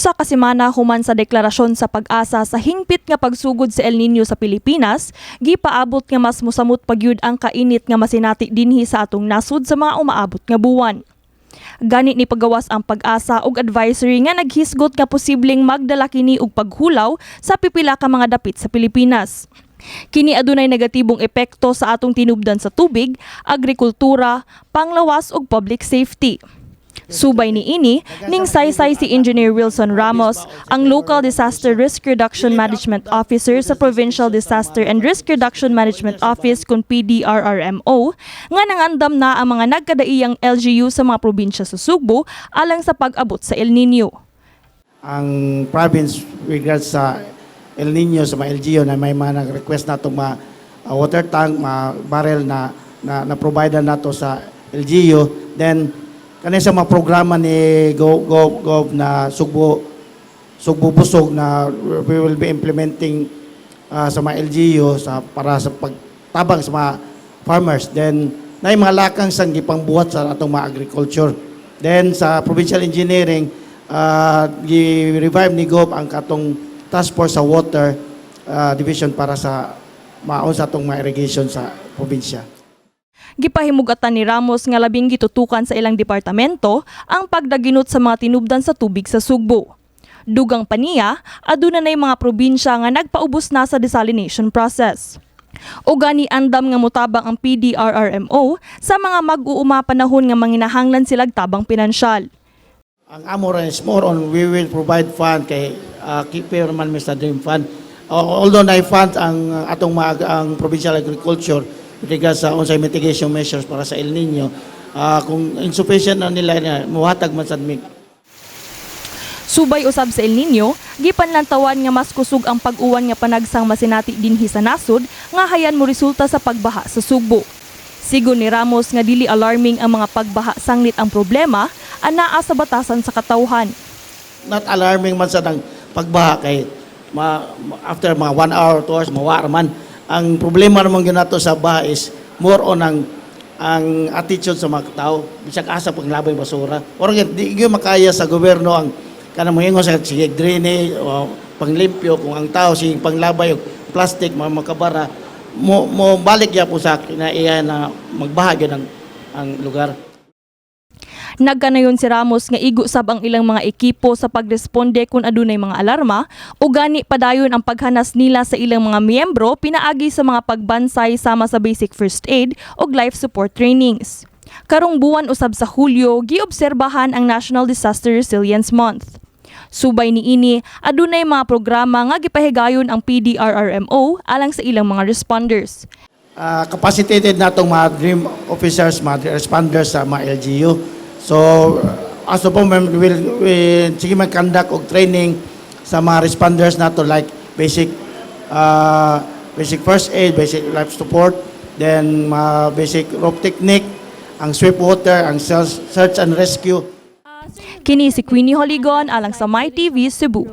Usa ka semana human sa deklarasyon sa PAGASA sa hingpit nga pagsugod sa El Nino sa Pilipinas, gipaabot nga mas musamot pa gyud ang kainit nga masinati dinhi sa atong nasod sa mga umaabot nga buwan. Gani nipagawas ang PAGASA og advisory nga naghisgot nga posibleng magdala kini og paghulaw sa pipila ka mga dapit sa Pilipinas. Kini adunay negatibong epekto sa atong tinubdan sa tubig, agrikultura, panglawas ug public safety. Subay niini, ning saysay si Engineer Wilson Ramos, ang Local Disaster Risk Reduction Management Officer sa Provincial Disaster and Risk Reduction Management Office kung PDRRMO, nga nangandam na ang mga nagkadaiyang LGU sa mga probinsya sa Sugbo alang sa pag-abot sa El Nino. Ang province regards sa El Nino sa mga LGU na may mga nag-request na itong mga water tank, mga barrel na provide nato sa LGU. Then, kani sa mga programa ni Go, Go, Go na Sugbo, Sugbo Busog na we will be implementing sa mga LGU para sa pagtabang sa mga farmers. Then, na mga lakang sang gipangbuhat sa atong mga agriculture. Then, sa provincial engineering, gi-revive ni Gov ang katong task force sa water division para sa maon sa atong mga irrigation sa probinsya. Gipahimugatan ni Ramos nga labing gitutukan sa ilang departamento ang pagdaginot sa mga tinubdan sa tubig sa Sugbo. Dugang pa niya, aduna nay mga probinsya nga nagpaubos na sa desalination process. O gani andam nga mutabang ang PDRRMO sa mga mag-uuma panahon nga manginahanglan silag tabang pinansyal. Ang amo ra is more on we will provide fund kay keeper man mi sa Dream Fund. Although na fund ang atong mga, ang provincial agriculture with regards sa unsay mitigation measures para sa El Nino, kung insufficient na nila na muhatag man sad mi. Subay usab sa El Nino, gipanlantawan nga mas kusog ang pag-uwan nga panagsang masinati dinhi sa nasod nga hayan mo resulta sa pagbaha sa Sugbo. Sigon ni Ramos nga dili alarming ang mga pagbaha sanglit ang problema anaa sa batasan sa katawhan. Not alarming man sa ang pagbaha kay after mga 1 hour, 2 hours, mawa man. Ang problema naman gyud nato sa baha is more on ang attitude sa mga tao bisag asa paglabay basura or di gyud makaya sa gobyerno ang kanang moingon sa sige drainage o panglimpyo kung ang tao sige panglabay og plastic, mga makabara mo mo balik gyapon sa kinaiya na magbaha gyud ang lugar. Nagkanayon si Ramos nga igo sab ang ilang mga ekipo sa pagresponde kung adunay mga alarma o gani padayon ang paghanas nila sa ilang mga miyembro pinaagi sa mga pagbansay sama sa basic first aid ug life support trainings. Karong buwan usab sa Hulyo, giobserbahan ang National Disaster Resilience Month. Subay niini, adunay mga programa nga gipahigayon ang PDRRMO alang sa ilang mga responders. Capacitated natong mga dream officers, mga responders sa mga LGU. So, as of moment, will sige mag-conduct og training sa mga responders nato like basic first aid, basic life support, then mga basic rope technique, ang swift water, ang search and rescue. Kini si Queenie Holigon alang sa MyTV Cebu.